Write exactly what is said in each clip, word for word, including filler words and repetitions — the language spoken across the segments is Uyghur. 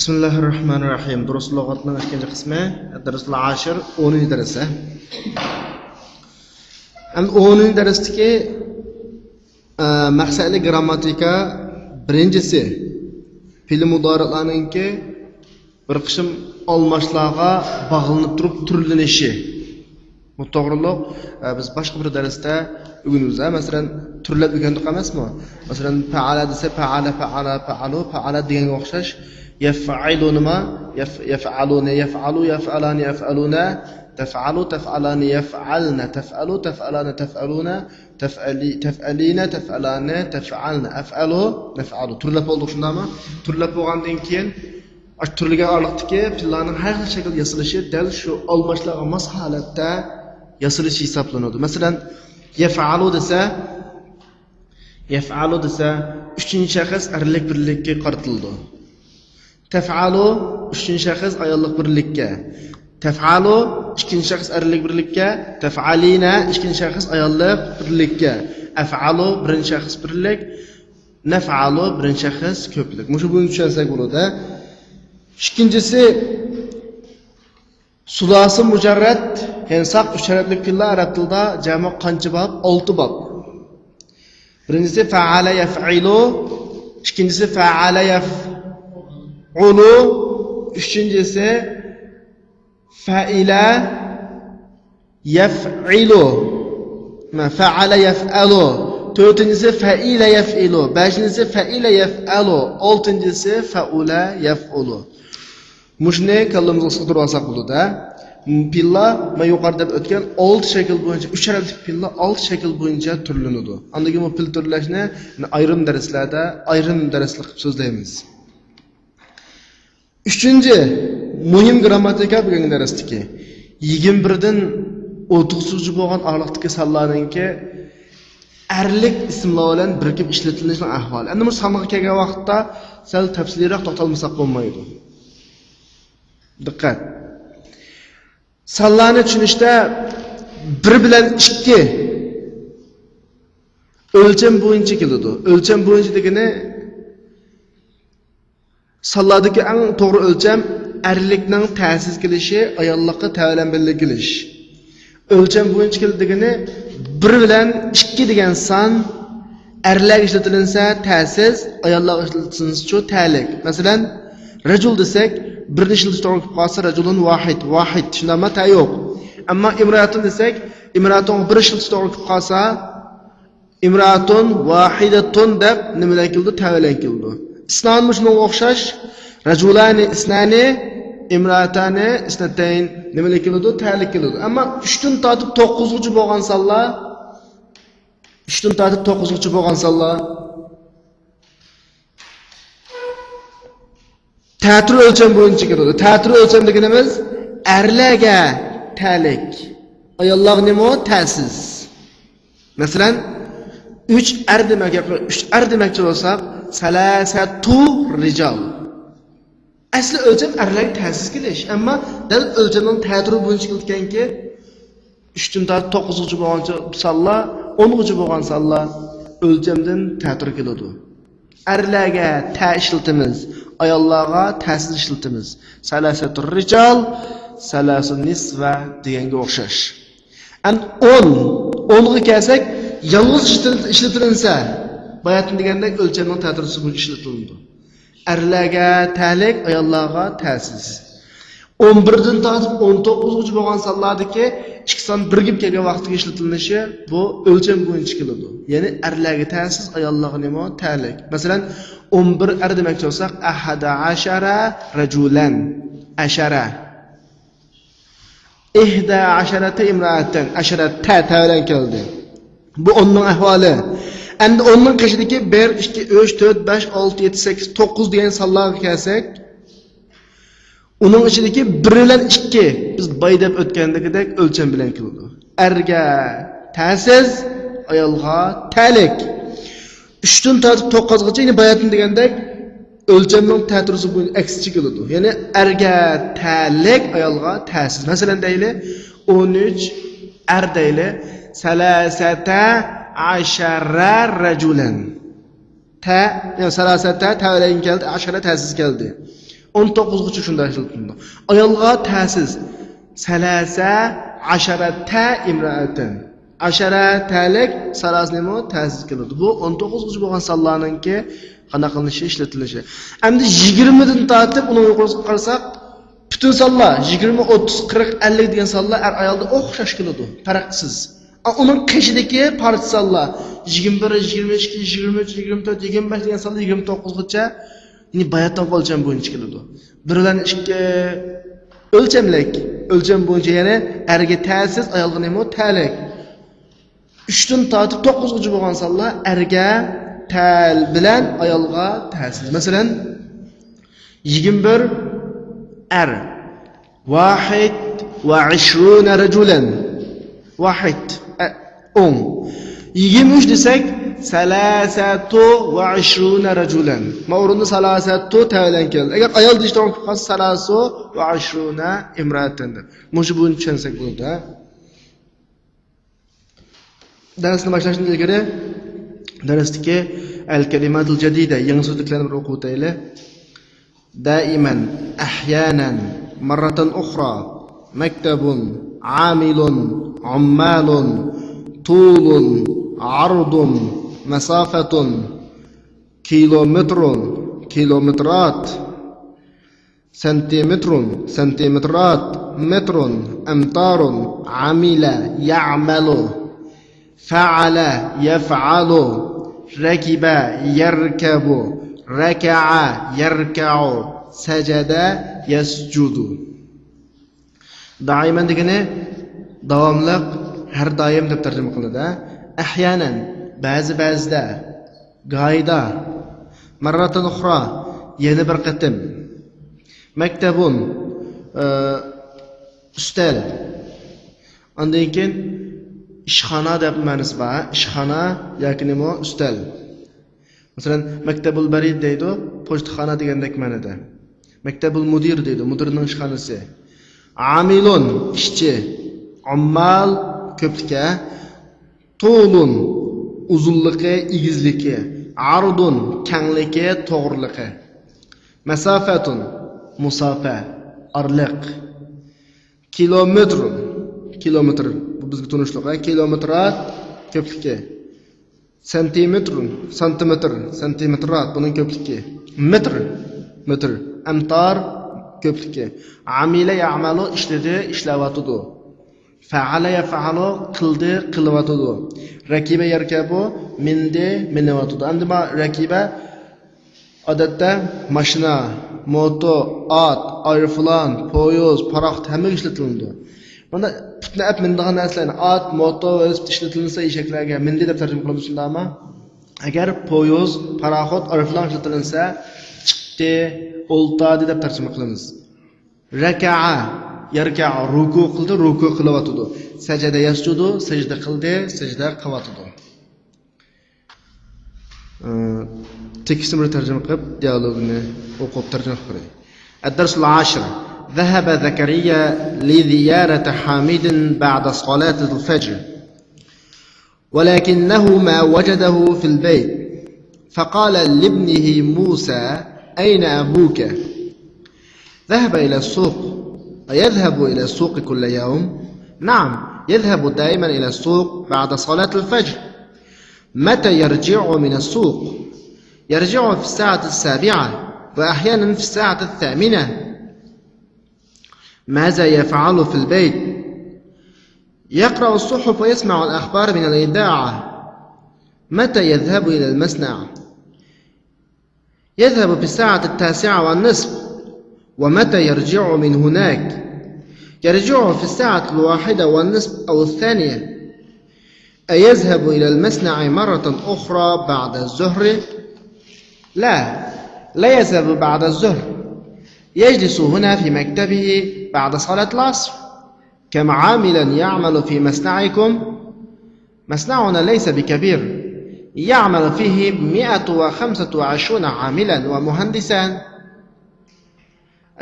بىسمىللاھىررەھمانىررەھىم. دۇرۇس لۇغەتنىڭ ئىككىنچى قىسمى، دەرسۇل ئاشىر، ئونىنچى دەرس. ئەمدى ئونىنچى دەرستىكى، ئە، مەقسەتلىك گىرامماتىكا بىرىنچىسى، پېئىل مۇدارىئلارنىڭكى بىر قىسىم ئالماشلارغا باغلىنىپ تۇرۇپ تۈرلىنىشى. بۇ توغرۇلۇق، ئە، بىز باشقا بىر دەرستە ئۆگىنىمىز، ھە؟ مەسىلەن، تۈرلەپ ئۆگەندۇق ئەمەسمۇ؟ مەسىلەن، پەئەلە دېسە، پەئەلە، پەئەلە، پەئەلۇ، پەئەلە دېگەنگە ئوخشاش. يەفئەلۇنىما؟ يەف-، يەفئەلۇنە، يەفئەلۇ، يەفئەلانى، يەفئەلۇنە، تەفئەلۇ، تەفئەلانى، يەفئەلنە، تەفئەلۇ، تەفئەلانە، تەفئەلۇنە، تەفئەلى، تەفئەلىنە، تەفئەلانە، تەفئەلنە، ئەفئەلۇ، نەفئەلۇ. تۈرلەپ بولدۇق، شۇنداقمۇ؟ تۈرلەپ بولغاندىن كېيىن، ئاشۇ تۈرلىگەن ئارىلىقتىكى پېئىللارنىڭ ھەر خىل شەكىلدە ياسىلىشى دەل شۇ ئالماشلارغا ماس ھالەتتە ياسىلىشى ھېسابلىنىدۇ. مەسىلەن، يەفئەلۇ دېسە، يەفئەلۇ دېسە، ئۈچىنچى شەخس ئەرلىك بىرلىككە قارىتىلىدۇ. تەفئەلۇ، ئۈچىنچى شەخس ئاياللىق بىرلىككە. تەفئەلۇ، ئىككىنچى شەخس ئەرلىك بىرلىككە. تەفئەلىنە، ئىككىنچى شەخس ئاياللىق بىرلىككە. ئەفئەلۇ، بىرىنچى شەخس بىرلىك. نەفئەلۇ، بىرىنچى شەخس كۆپلۈك. مۇشۇ بويىچە چۈشەنسەك بولىدۇ. ئىككىنچىسى، سۇلاسى مۇجەررەت، يەنى ساق ئۈچ ھەرپلىك پېئىللار ئەرەب تىلىدا جەمئى قانچە باب؟ ئالتە باب. بىرىنچىسى فەئەلە يەفئىلۇ، ئىككىنچىسى فەئەلە يەفئۇلۇ، ئۈچىنچىسى فەئىلە يەفئىلۇ. مە-، فەئەلە يەفئەلۇ. تۆتىنچىسى فەئىلە يەفئىلۇ. بەشىنچىسى فەئىلە يەفئەلۇ. ئالتىنچىسى فەئۇلە يەفئۇلۇ. مۇشۇنى كاللىمىزغا سىغدۇرۇۋالساق بولىدۇ، ھە؟ پېئىللار، مەن يۇقىرىدا دەپ ئۆتكەن ئالتە شەكىل بويىچە، ئۈچ ھەرپلىك پېئىللار ئالتە شەكىل بويىچە تۈرلىنىدۇ. ئاندىن كېيىن بۇ پېئىل تۈرلەشنى ئايرىم دەرسلەردە، ئايرىم دەرسلىك قىلىپ سۆزلەيمىز. ئۈچىنچى مۇھىم گىرامماتىكا بۈگۈنكى دەرستىكى يىگىرمە بىردىن ئوتتۇزغىچە بولغان ئارىلىقتىكى سانلارنىڭكى ئەرلىك ئىسىملار بىلەن بىرىكىپ ئىشلىتىلىشىنىڭ ئەھۋالى. ئەمدى بۇ سانغا كەلگەن ۋاقىتتا سەل تەپسىلىيرەك توختالمىساق بولمايدۇ. دىققەت! سانلارنى چۈشىنىشتە بىر بىلەن ئىككى ئۆلچەم بويىچە كېلىدۇ. ئۆلچەم بويىچە دېگىنى، سانلاردىكى ئەڭ توغرا ئۆلچەم ئەرلىكنىڭ تەسىز كېلىشى، ئاياللىققا تەۋە بىلەن بىللە كېلىش. ئۆلچەم بويىچە كېلىدۇ دېگىنى، بىر بىلەن ئىككى دېگەن سان ئەرلەرگە ئىشلىتىلىنسە تەسىز، ئاياللارغا ئىشلىتىلسىچۇ تەلىك. مەسىلەن، رەجۇل دېسەك، بىرنى ئىشلىتىش توغرا كېلىپ قالسا، رەجۇلۇن ۋاھىد، ۋاھىد، شۇنداقمۇ؟ تە يوق. ئەمما ئىمراتۇن دېسەك، ئىمراتۇنغا بىر ئىشلىتىش توغرا كېلىپ قالسا، ئىمراتۇن ۋاھىدەتۇن دەپ نېمە بىلەن كېلىدۇ؟ تە بىلەن كېلىدۇ. ئىسنانمۇ شۇنىڭغا ئوخشاش. رەجۇلانى ئىسنانى، ئىمراتانى ئىسنەتەين نېمە بىلەن كېلىدۇ؟ تەلىك كېلىدۇ. ئەمما ئۈچتىن تارتىپ توققۇزغىچە بولغان سانلار، ئۈچتىن تارتىپ توققۇزغىچە بولغان سانلار تەتۈر ئۆلچەم بويىچە كېلىدۇ. تەتۈر ئۆلچەم دېگىنىمىز ئەرلەرگە تەلىك، ئاياللارغا نېمە؟ تەسىز. مەسىلەن، ئۈچ ئەر دېمەك، ياكى ئۈچ ئەر دېمەكچى بولساق، سەلاسەتۇ رىجال. ئەسلى ئۆلچەم ئەرلەرگە تەسىز كېلىش، ئەمما دەل ئۆلچەمنىڭ تەتۈرى بويىچە كېلىدىكەنكى، ئۈچتىن تارتىپ توققۇزغىچە بولغان سانلار، ئونغىچە بولغان سانلار ئۆلچەمدىن تەتۈر كېلىدۇ. ئەرلەرگە تە ئىشلىتىمىز، ئاياللارغا تەسىز ئىشلىتىمىز. سەلاسەتۇ رىجال، سەلاسۇ نىسۋە دېگەنگە ئوخشاش. ئەمدى ئون، ئونغا كەلسەك، يالغۇز ئىشلىتىل-، ئىشلىتىلىنسە، باياتىن دېگەندەك ئۆلچەمنىڭ تەتۈرىسى بويىچە ئىشلىتىلىدۇ. ئەرلەرگە تەلىك، ئاياللارغا تەسىز. ئون بىردىن تارتىپ ئون توققۇزغىچە بولغان سانلاردىكى ئىككى سان بىرگە كەلگەن ۋاقىتتىكى ئىشلىتىلىشى بۇ ئۆلچەم بويىچە كېلىدۇ. يەنى ئەرلەرگە تەسىز، ئاياللارغا نېمە؟ تەلىك. مەسىلەن، ئون بىر ئەر دېمەكچى بولساق، ئەھەدە ئەشەرە رەجۇلەن. ئەشەرە. ئىھدە ئەشەرەتە ئىمرائەتەن. ئەشەرەتە تە بىلەن كەلدى. بۇ ئوننىڭ ئەھۋالى. ئەمدى ئوننىڭ قېشىدىكى بىر، ئىككى، ئۈچ، تۆت، بەش، ئالتە، يەتتە، سەككىز، توققۇز دېگەن سانلارغا كەلسەك، ئۇنىڭ ئىچىدىكى بىر بىلەن ئىككى، بىز بايا دەپ ئۆتكەندىكىدەك ئۆلچەم بىلەن كېلىدۇ. ئەرگە تەسىز، ئايالغا تەلىك. ئۈچتىن تارتىپ توققۇزغىچە، يەنى باياتىن دېگەندەك، ئۆلچەمنىڭ تەتۈرىسى بويىچە ئەكسىچە كېلىدۇ. يەنى ئەرگە تەلىك، ئايالغا تەسىز. مەسىلەن دەيلى، ئون ئۈچ ئەر دەيلى، سەلاسەتە ئەشەرە رەجۇلەن. تە، يەنى سەلاسەتە تە بىلەن كەلدى، ئەشەرە تەسىز كەلدى. ئون توققۇزغىچە شۇنداق ئىشلىتىلىدۇ. ئايالغا تەسىز. سەلاسە ئاشارەتە ئىمرائەتەن. ئاشارەتەلىك سالاسىنىمۇ تەسىز كېلىدۇ. بۇ ئون توققۇزغىچە بولغان سانلارنىڭكى قانداق قىلىنىشى، ئىشلىتىلىشى. ئەمدى يىگىرمىدىن تارتىپ ئۇنىڭ يۇقىرىسىغا قارىساق، پۈتۈن سانلار، يىگىرمە، ئوتتۇز، قىرىق، ئەللىك دېگەن سانلار ئەر ئايالدا ئوخشاش كېلىدۇ، پەرقسىز. ئا، ئۇنىڭ قېشىدىكى پارچە سانلار، يىگىرمە بىر، يىگىرمە ئىككى، يىگىرمە ئۈچ، يىگىرمە تۆت، يىگىرمە بەش دېگەن سانلار يىگىرمە توققۇزغىچە، يەنى باياتىنقى ئۆلچەم بويىچە كېلىدۇ. بىر بىلەن ئىككى ئۆلچەملىك، ئۆلچەم بويىچە، يەنى ئەرگە تەسىز، ئايالغا نېمە؟ تەلىك. ئۈچتىن تارتىپ توققۇزغىچە بولغان سانلار ئەرگە تەل بىلەن ئايالغا تەسىز. مەسىلەن، يىگىرمە بىر ئەر. واحد وعشرون رجلا. واحد، ئە، ئوڭ. يىگىرمە ئۈچ دېسەك، ثلاثة وعشرون رجلا. ما ئورۇندا ثلاثة تە بىلەن كەلدى. ئەگەر ئايال دېيىشتە قالسا، ثلاثة وعشرون امرأة دەپ. مۇشۇ بويىچە چۈشەنسەك بولىدۇ، ھە؟ دەرسنى باشلاشتىن ئىلگىرى دەرستىكى الكلمات الجديدة، يېڭى سۆزلۈكلەرنى بىر ئوقۇپ ئۆتەيلى. دائما، أحيانا، مرة أخرى، مكتب، عامل، عمال، طول، عرض، مسافة، كيلومتر، كيلومترات، سنتيمتر، سنتيمترات، متر، أمتار، عمل، يعمل، فعل، يفعل، ركب، يركب، ركع، يركع، سجد، يسجد. دائما دېگىنى داۋاملىق، ھەر دائىم دەپ تەرجىمە قىلىنىدۇ. ئەھيانەن، بەزى بەزىدە، گاھىدا، مەررەتەن ئۇخرا، يەنە بىر قېتىم. مەكتەبۇن، ئە، ئۈستەل. ئاندىن كېيىن ئىشخانا دەپ مەنىسى بار. ئىشخانا ياكى نېمە؟ ئۈستەل. مەسىلەن، مەكتەبۇل بەرىد دەيدۇ، پوچتىخانا دېگەندەك مەنىدە. مەكتەبۇل مۇدىر دەيدۇ، مۇدىرنىڭ ئىشخانىسى. ئامىلۇن، ئىشچى. ئاممال، كۆپلۈكى. تولۇن، ئۇزۇنلۇقى، ئېگىزلىكى. ئارۇدۇن، كەڭلىكى، توغرىلىقى. مەسافەتۇن، مۇساپە، ئارىلىق. كىلومېتىر، كىلومېتىر، بۇ بىزگە تونۇشلۇق، ھە؟ كىلومېتىرات، كۆپلۈكى. سانتىمېتىر، سانتىمېتىر، سانتىمېتىرات، بۇنىڭ كۆپلۈكى. مېتىر، مېتىر. ئەمتار، كۆپلۈكى. ئامىلە يەئمەلۇ، ئىشلىدى، ئىشلەۋاتىدۇ. فەئەلە يەفئەلۇ، قىلدى، قىلىۋاتىدۇ. رەكىبە يەركەبۇ، مىندى، مىنىۋاتىدۇ. ئەمدى ما رەكىبە ئادەتتە ماشىنا، موتو، ئات، ئايروپىلان، پويىز، پاراخوت ھەممىگە ئىشلىتىلىدۇ. مانا پۇتنى ئەپ مىنىدىغان نەرسىلەرنى، ئات، موتو، ۋېلىسىپىت ئىشلىتىلسە ئېشەكلەرگە مىندى دەپ تەرجىمە قىلىمىز، شۇنداقمۇ؟ ئەگەر پويىز، پاراخوت، ئايروپىلان ئىشلىتىلسە چىقتى، ئولتاردى دەپ تەرجىمە قىلىمىز. رەكەئە، يەركەئۇ، رۇكۇ قىلدى، رۇكۇ قىلىۋاتىدۇ. سەجەدە يەسجۇدۇ، سەجدە قىلدى، سەجدە قىلىۋاتىدۇ. ئى، تېكىستنى بىر تەرجىمە قىلىپ، دىيالوگنى ئوقۇپ تەرجىمە قىلىپ بېرەي. الدرس العاشر. ذهب زكريا لزيارة حامد بعد صلاة الفجر، ولكنه ما وجده في البيت، فقال لابنه موسى: أين أبوك؟ ذهب إلى السوق. أيذهب إلى السوق كل يوم؟ نعم، يذهب دائما إلى السوق بعد صلاة الفجر. متى يرجع من السوق؟ يرجع في الساعة السابعة، وأحيانا في الساعة الثامنة. ماذا يفعل في البيت؟ يقرأ الصحف ويسمع الأخبار من الإذاعة. متى يذهب إلى المصنع؟ يذهب في الساعة التاسعة والنصف. ومتى يرجع من هناك؟ يرجع في الساعة الواحدة والنصف أو الثانية. أيذهب إلى المصنع مرة أخرى بعد الظهر؟ لا، لا يذهب بعد الظهر. يجلس هنا في مكتبه بعد صلاة العصر. كم عاملا يعمل في مصنعكم؟ مصنعنا ليس بكبير، يعمل فيه مائة وخمسة وعشرون عاملا ومهندسا.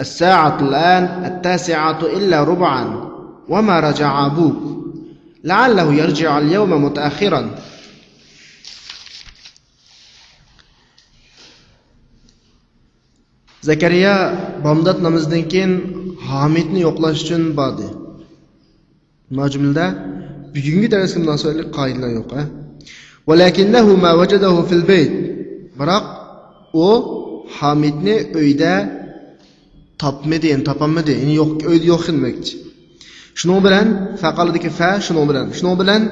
الساعة الآن التاسعة إلا ربعا، وما رجع أبوك، لعله يرجع اليوم متأخرا. زەكەرىيا بامدات نامىزىدىن كېيىن ھامىدنى يوقلاش ئۈچۈن باردى. مانا جۈملىدە بۈگۈنكى دەرسكە مۇناسىۋەتلىك قائىدىلەر يوق، ھە؟ ولكنه ما وجده في البيت. بىراق ئۇ ھامىدنى ئۆيدە تاپمىدى، يەنى تاپالمىدى، يەنى يوق، ئۆيدە يوق دېمەكچى. شۇنىڭ بىلەن، فەقالىدىكى فە شۇنىڭ بىلەن، شۇنىڭ بىلەن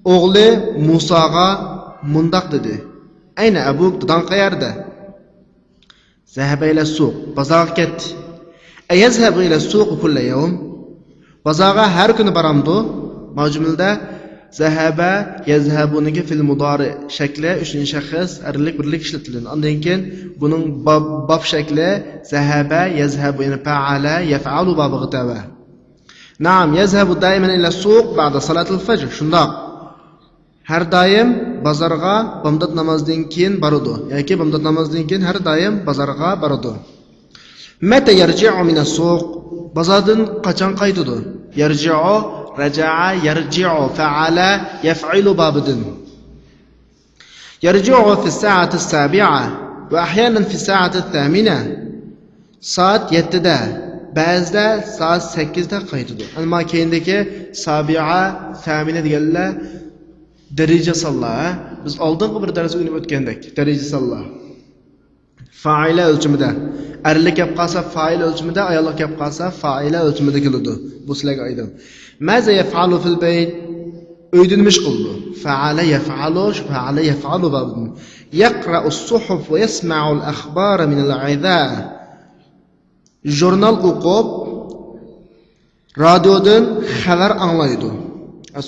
ئوغلى مۇساغا مۇنداق دېدى: «ئەينە ئەبۇك، داداڭ قەيەردە؟» «ذهب إلى السوق»، بازارغا كەتتى. «أيذهب إلى السوق كل يوم؟» بازارغا ھەر كۈنى بارامدۇ؟ مانا جۈملىدە ذهب، يذهب نىڭكى فېئىل مۇدارىئ شەكلى ئۈچىنچى شەخس ئەرلىك بىرلىك ئىشلىتىلىدۇ. ئاندىن كېيىن بۇنىڭ باب، باب شەكلى ذهب، يذهب، يەنى فعل، يفعل بابىغا تەۋە. نعم، يذهب دائما إلى السوق بعد صلاة الفجر. شۇنداق. ھەر دائىم بازارغا بامدات نامازدىن كېيىن بارىدۇ. ياكى بامدات نامازدىن كېيىن ھەر دائىم بازارغا بارىدۇ. متى يرجع من السوق؟ بازاردىن قاچان قايتىدۇ؟ يرجع، رجع، يرجع، فعل، يفعل بابىدىن. يرجع في الساعة السابعة وأحيانا في الساعة الثامنة. سائەت يەتتىدە، بەزىدە سائەت سەككىزدە قايتىدۇ. ئەمما كېيىندىكى سابىئە، سامىنە دېگەنلەر دەرىجە سانلار، ھە؟ بىز ئالدىنقى بىر دەرستە ئۆگىنىپ ئۆتكەندەك، دەرىجە سانلار. فائىلە ئۆلچىمىدە. ئەرلىك كەپ قالسا فائىل ئۆلچىمىدە، ئاياللىق كەپ قالسا فائىلە ئۆلچىمىدە كېلىدۇ. بۇ سىلەرگە ئايدىڭ. ماذا يفعل في البيت؟ ئۆيدە نېمە ئىش قىلىدۇ؟ فعل يفعل، شۇ فعل يفعل بابىدىن. يقرأ الصحف ويسمع الأخبار من الإذاعة. ژۇرنال ئوقۇپ، رادىيودىن خەۋەر ئاڭلايدۇ.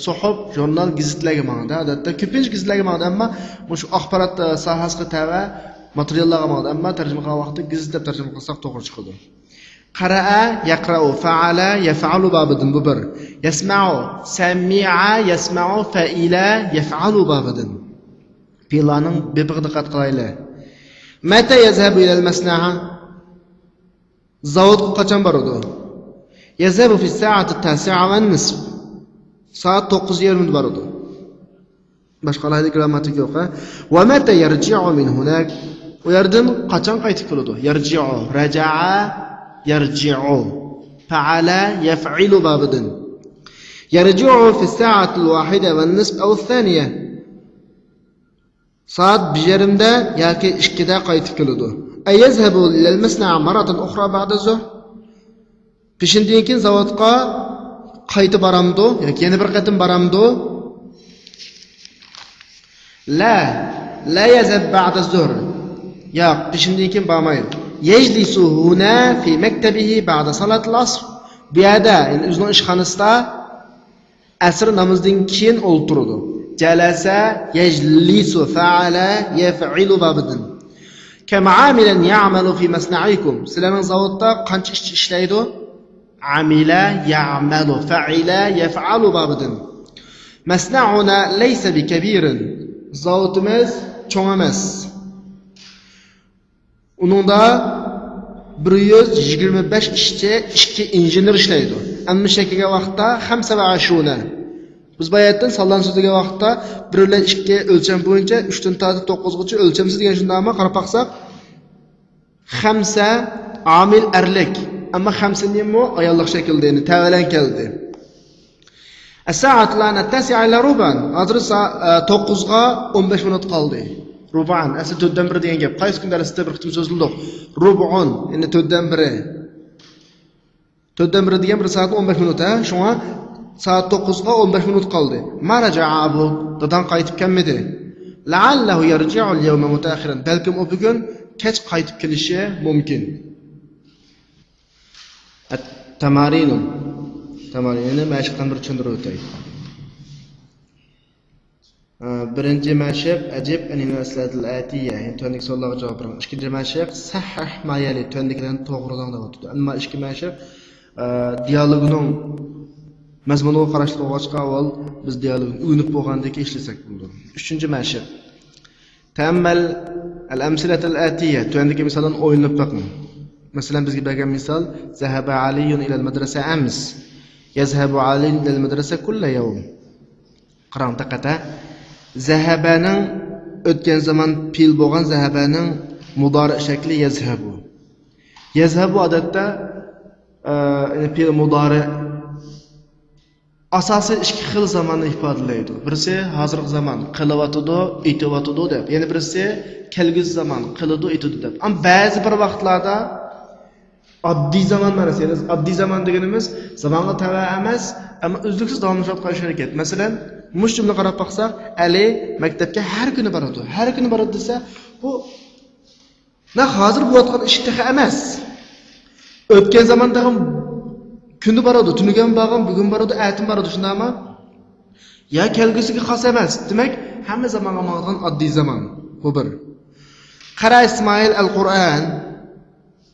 سوھۇف، ژۇرنال، گېزىتلەرگە ماڭىدۇ. ئادەتتە كۆپىنچە گېزىتلەرگە ماڭىدۇ، ئەمما مۇشۇ ئاخبارات، ئە، ساھەسىگە تەۋە ماتېرىياللارغا ماڭىدۇ. ئەمما تەرجىمە قىلغان ۋاقىتتا گېزىت دەپ تەرجىمە قىلساق توغرا چىقىدۇ. قەرەئە، يەقرەئۇ، فەئەلە، يەفئەلۇ بابىدىن بۇ بىر. يەسمەئۇ، سەمىئە، يەسمەئۇ، فەئىلە، يەفئەلۇ بابىدىن. پېئىللارنىڭ بېپىغا دىققەت قىلايلى. مەتە يەزھەبۇ ئىلەل مەسنەئە؟ زاۋۇتقا قاچان بارىدۇ؟ يەزھەبۇ فىس سائەتى تاسىئە ۋەن نىسف. سائەت توققۇز يېرىمدا بارىدۇ. باشقا ئالاھىدە گىرامماتىكا يوق، ھە؟ ۋە مەتە يەرجىئۇ مىن ھۇناك؟ ئۇ يەردىن قاچان قايتىپ كېلىدۇ؟ يەرجىئۇ، رەجەئە، يەرجىئۇ. فەئەلە، يەفئىلۇ بابىدىن. يەرجىئۇ فىس سائەتىل ۋاھىدە ۋەن نىسف ئەۋ سانىيە. سائەت بىر يېرىمدە ياكى ئىككىدە قايتىپ كېلىدۇ. ئەيەزھەبۇ لىلمەسنەئە مەررەتەن ئۇخرا بەئدە زۇھر؟ پېشىندىن كېيىن زاۋۇتقا قايتا بارامدۇ؟ ياكى يەنە بىر قېتىم بارامدۇ؟ لا، لا يەزھەب بەئدە زۇھر. ياق، پېشىندىن كېيىن بارمايدۇ. يەجلىسۇ ھۇنا فى مەكتەبىھى بەئدە سالاتىل ئەسر. بۇ يەردە، يەنى ئۆزىنىڭ ئىشخانىسىدا ئەسىر نامىزىدىن كېيىن ئولتۇرىدۇ. جەلەسە يەجلىسۇ، فەئەلە يەفئىلۇ بابىدىن. كەم عامىلەن يەئمەلۇ فى مەسنەئىكۇم. سىلەرنىڭ زاۋۇتتا قانچە ئىشچى ئىشلەيدۇ؟ عەمىلە يەئمەلۇ، فەئىلە يەفئەلۇ بابىدىن. مەسنەئۇنا لەيسە بىكەبىرىن. زاۋۇتىمىز چوڭ ئەمەس. ئۇنىڭدا بىر يۈز يىگىرمە بەش ئىشچى، ئىككى ئىنژېنېر ئىشلەيدۇ. ئەمما شەكىلگە ۋاقىتتا خەمسە ۋە ئەشرۇنە. بىز باياتىن سانلارنى سۆزلىگەن ۋاقىتتا بىر بىلەن ئىككى ئۆلچەم بويىچە ئۈچتىن تارتىپ توققۇزغىچە ئۆلچەمسىز دېگەن شۇنداقمۇ؟ قاراپ باقساق، خەمسە ئامىل ئەرلىك، ئەمما خەمسە نېمە؟ ئاياللىق شەكىلدە، يەنى تەۋەلەن كەلدى. الساعة الآن التاسعة إلا ربعا. ھازىر سا-، ئە، توققۇزغا ئون بەش مىنۇت قالدى. رۇبئان، ئەسلى تۆتتىن بىرى دېگەن گەپ. قايسى كۈن دەرستە بىر قېتىم سۆزلىدۇق؟ رۇبئۇن، يەنى تۆتتىن بىرى. تۆتتىن بىرى دېگەن بىر سائەتنىڭ ئون بەش مىنۇتى، ھە؟ شۇڭا سائەت توققۇزغا ئون بەش مىنۇت قالدى. ما رەجەئە ئەبۇك، داداڭ قايتىپ كەلمىدى. لەئەللەھۇ يەرجىئۇل يەۋمە مۇتەئەخخىرەن. بەلكىم ئۇ بۈگۈن كەچ قايتىپ كېلىشى مۇمكىن. تەمارىنۇ. تەمارىن، يەنى مەشىقتىن بىر چۈشەندۈرۈپ ئۆتەي. ئە، بىرىنچى مەشىق، ئەجىب ئەنىل ئەسئىلەتىل ئەتىيە. يەنى تۆۋەندىكى سوئاللارغا جاۋاب بېرىڭ. ئىككىنچى مەشىق، سەھھىھ ما يەلى. تۆۋەندىكىلەرنى توغرىلاڭ دەۋاتىدۇ. ئەمما ئىككى مەشىق، ئە، دىيالوگنىڭ مەزمۇنىغا قاراشلىق بولغاچقا، ئاۋۋال بىز دىيالوگنى ئۆگىنىپ بولغاندىن كېيىن ئىشلىسەك بولىدۇ. ئۈچىنچى مەشىق. تەئەممەل ئەل ئەمسىلەتەل ئەتىيە، تۆۋەندىكى مىسالدىن ئويلىنىپ بېقىڭ. مەسىلەن، بىزگە بەرگەن مىسال، زەھەبە ئەلىيۇن ئىلەل مەدرەسە ئەمس. يەزھەبۇ ئەلىيۇن ئىلەل مەدرەسە كۇللە يەۋم. قاراڭ، دىققەت، ھە. زەھەبەنىڭ ئۆتكەن زامان پېئىل بولغان زەھەبەنىڭ مۇدارىئ شەكلى يەزھەبۇ. يەزھەبۇ ئادەتتە، ئە، يەنى پېئىل مۇدارىئ ئاساسىي ئىككى خىل زاماننى ئىپادىلەيدۇ. بىرسى ھازىرقى زامان، قىلىۋاتىدۇ، ئېتىۋاتىدۇ دەپ. يەنە بىرسى كەلگۈسى زامان، قىلىدۇ، ئېتىدۇ دەپ. ئەمما بەزى بىر ۋاقىتلاردا ئاددىي زامان مەنىسى، يەنى ئاددىي زامان دېگىنىمىز زامانغا تەۋە ئەمەس، ئەمما ئۈزلۈكسىز داۋاملىشىۋاتقان ئىش ھەرىكەت. مەسىلەن، مۇشۇ جۈملىگە قاراپ باقساق، ئەلى مەكتەپكە ھەر كۈنى بارىدۇ. ھەر كۈنى بارىدۇ دېسە، بۇ نەق ھازىر بولۇۋاتقان ئىش تېخى ئەمەس. ئۆتكەن زامان تېخى كۈندە بارىدۇ، تۈنۈگۈن بارغان، بۈگۈن بارىدۇ، ئەتىمۇ بارىدۇ، شۇنداقمۇ؟ يا كەلگۈسىگە خاس ئەمەس. دېمەك، ھەممە زامانغا ماڭىدىغان ئاددىي زامان. بۇ بىر. قەرە ئىسمائىل ئەل قۇرئان.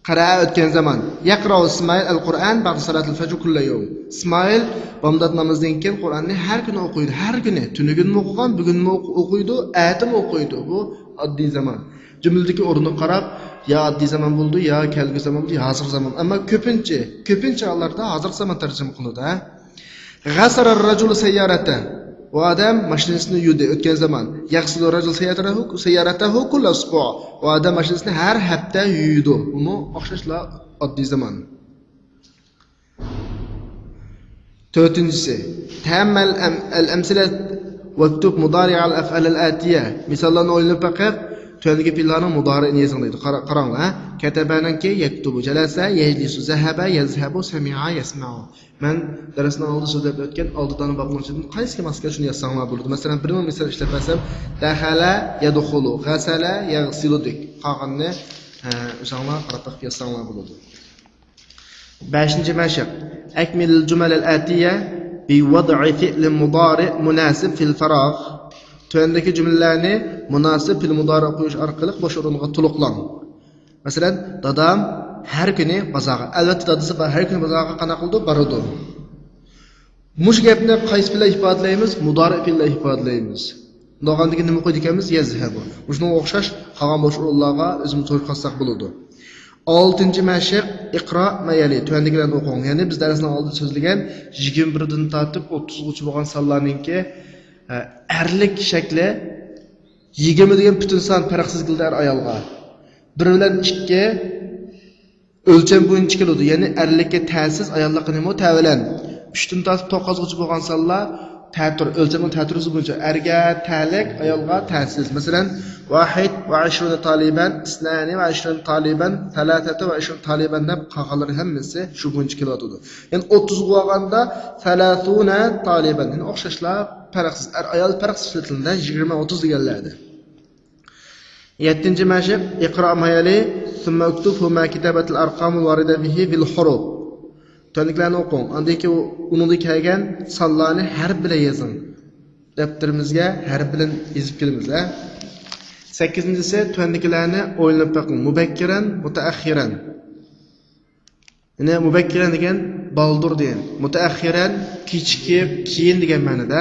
قەرە ئۆتكەن زامان. يەقرەئۇ ئىسمائىل ئەل قۇرئان بەئدە سالاتىل فەجر كۇللە يەۋم. ئىسمائىل بامدات نامىزىدىن كېيىن قۇرئاننى ھەر كۈنى ئوقۇيدۇ. ھەر كۈنى. تۈنۈگۈنمۇ ئوقۇغان، بۈگۈنمۇ ئوقۇ-، ئوقۇيدۇ، ئەتىمۇ ئوقۇيدۇ. بۇ ئاددىي زامان. جۈملىدىكى ئورنىغا قاراپ، يا ئاددىي زامان بولىدۇ، يا كەلگۈسى زامان بولىدۇ، يا ھازىرقى زامان. ئەمما كۆپىنچە، كۆپىنچە ھاللاردا ھازىرقى زامان تەرجىمە قىلىنىدۇ، ھە؟ غەسەلە رەجۇلۇ سەييارەتە. ئۇ ئادەم ماشىنىسىنى يۇدى، ئۆتكەن زامان. يەغسىلۇ رەجۇلۇ سەييارەتەھۇ، سەييارەتەھۇ كۇللە ئۇسبۇ. ئۇ ئادەم ماشىنىسىنى ھەر ھەپتە يۇيىدۇ. بۇمۇ ئوخشاشلا ئاددىي زامان. تۆتىنچىسى، تەمەل ئەم-، ئەل ئەمسىلە ۋەكتۇب مۇدارىئەل ئەفئەلەل ئەتىيە. مىساللارنى ئويلىنىپ بېقىپ، تۆۋەندىكى پېئىللارنىڭ مۇدارىئىنى يېزىڭ دەيدۇ. قارا-، قاراڭلار، ھە. كەتەبەنىڭكى يەكتۇبۇ، جەلەسە يەجلىسۇ، زەھەبە يەزھەبۇ، سەمىئە يەسمەئۇ. مەن دەرسنىڭ ئالدىدا سۆزلەپ ئۆتكەن ئالدىدانە بابنىڭ ئىچىدىن قايسىكى ماس كەلسە شۇنى يازساڭلار بولىدۇ. مەسىلەن، بىر مىڭ مىسال ئىشلەپ بەرسەم، دەخەلە يەدخۇلۇ، غەسەلە يەغسىلۇدەك. قالغىنىنى، ھە، ئۆزۈڭلار قاراپ بېقىپ يازساڭلار بولىدۇ. بەشىنچى مەشىق. ئەكمىلىل جۇمەلەل ئەتىيە بىۋەدئى فىئلىن مۇدارىئ مۇناسىب فىل فاراغ. تۆۋەندىكى جۈملىلەرنى مۇناسىب فىل مۇدارىئ قويۇش ئارقىلىق بوش ئورۇنغا تولۇقلاڭ. مەسىلەن، دادام ھەر كۈنى بازارغا. ئەلۋەتتە، دادىسى با-، ھەر كۈنى بازارغا قانداق قىلىدۇ؟ بارىدۇ. مۇشۇ گەپنى قايسى پېئىل بىلەن ئىپادىلەيمىز؟ مۇدارىئ پېئىل بىلەن ئىپادىلەيمىز. بولغاندىكىن نېمە قويىدىكەنمىز؟ يەزھەبۇ. مۇشۇنىڭغا ئوخشاش قالغان بوش ئورۇنلارغا ئۆزىمىز توشۇپ قالساق بولىدۇ. ئالتىنچى مەشىق، ئىقرا مەيەلى. تۆۋەندىكىلەرنى ئوقۇڭ. يەنى بىز دەرسنىڭ ئالدىدا سۆزلىگەن يىگىرمە بىردىن تارتىپ ئوتتۇزغىچە بولغان سانلارنىڭكى، ئە، ئەرلىك شەكلى. يىگىرمە دېگەن پۈتۈن سان، پەرقسىز كېلىدۇ ئەر ئايالغا. بىر بىلەن ئىككى ئۆلچەم بويىچە كېلىدۇ، يەنى ئەرلىككە تەسىز، ئاياللىققا نېمە؟ تەۋەلەن. ئۈچتىن تارتىپ توققۇزغىچە بولغان سانلار تەتۈر، ئۆلچەمنىڭ تەتۈرىسى بويىچە ئەرگە تەلىك، ئايالغا تەسىز. مەسىلەن، ۋاھىد ۋە ئىشرۇنە تالىبەن، ئىسنانى ۋە ئىشرۇنە تالىبەن، سەلاسەتە ۋە ئىشرۇنە تالىبەن دەپ قالغانلىرى ھەممىسى شۇ بويىچە كېلىۋاتىدۇ. يەنى ئوتتۇزغا بولغاندا سەلاسۇنە تالىبەن، يەنى ئوخشاشلا پەرقسىز، ئەر ئايال پەرقسىز ئىشلىتىلىدۇ، يىگىرمە ئوتتۇز دېگەنلەردە. يەتتىنچى مەشىق، ئىقرا مەيەلى، ثم اكتب هما كتابة الأرقام الواردة به بالحروف. تۆۋەندىكىلەرنى ئوقۇڭ. ئاندىن كېيىن ئۇنىڭدىن كەلگەن سانلارنى ھەرپ بىلەن يېزىڭ. دەپتىرىمىزگە ھەرپ بىلەن يېزىپ كېلىمىز، ھە. سەككىزىنچىسى، تۆۋەندىكىلەرنى ئويلىنىپ بېقىڭ. مۇبەككىرەن، مۇتەئەخخىرەن. يەنى مۇبەككىرەن دېگەن بالدۇر دېگەن. مۇتەئەخخىرەن كېچىكىپ، كېيىن دېگەن مەنىدە.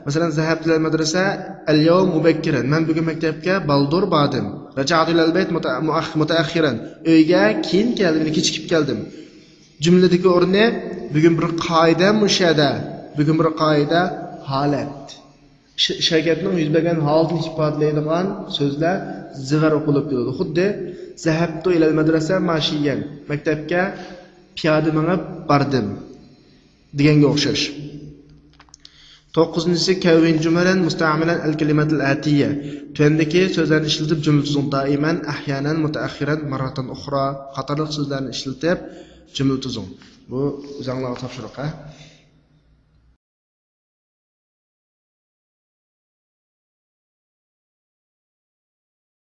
مەسىلەن، زەھەبتۇ ئىلەل مەدرەسە ئەل يەۋم مۇبەككىرەن. مەن بۈگۈن مەكتەپكە بالدۇر باردىم. رەجەئتۇ ئىلەل بەيت مۇتە-، مۇئەخ-، مۇتەئەخخىرەن. ئۆيگە كېيىن كەلدىم، يەنى كېچىكىپ كەلدىم. جۈملىدىكى ئورنى بۈگۈن بىر قائىدە مۇشۇ يەردە. بۈگۈن بىر قائىدە ھالەت. ئىش-، ئىش ھەرىكەتنىڭ يۈز بەرگەن ھالىتىنى ئىپادىلەيدىغان سۆزلەر زىغەر ئوقۇلۇپ كېلىدۇ. خۇددى زەھەبتۇ ئىلەل مەدرەسە ماشىيەن، مەكتەپكە پىيادە مېڭىپ باردىم دېگەنگە ئوخشاش. توققۇزىنچىسى، كەۋۋىن جۈمەلەن مۇستەئمىلەن ئەل كەلىمەتىل ئەتىيە. تۆۋەندىكى سۆزلەرنى ئىشلىتىپ جۈملە تۈزۈڭ. دائىمەن، ئەھيانەن، مۇتەئەخخىرەن، مەررەتەن ئۇخرا قاتارلىق سۆزلەرنى ئىشلىتىپ جۈملە تۈزۈڭ. بۇ ئۆزۈڭلارغا تاپشۇرۇق، ھە؟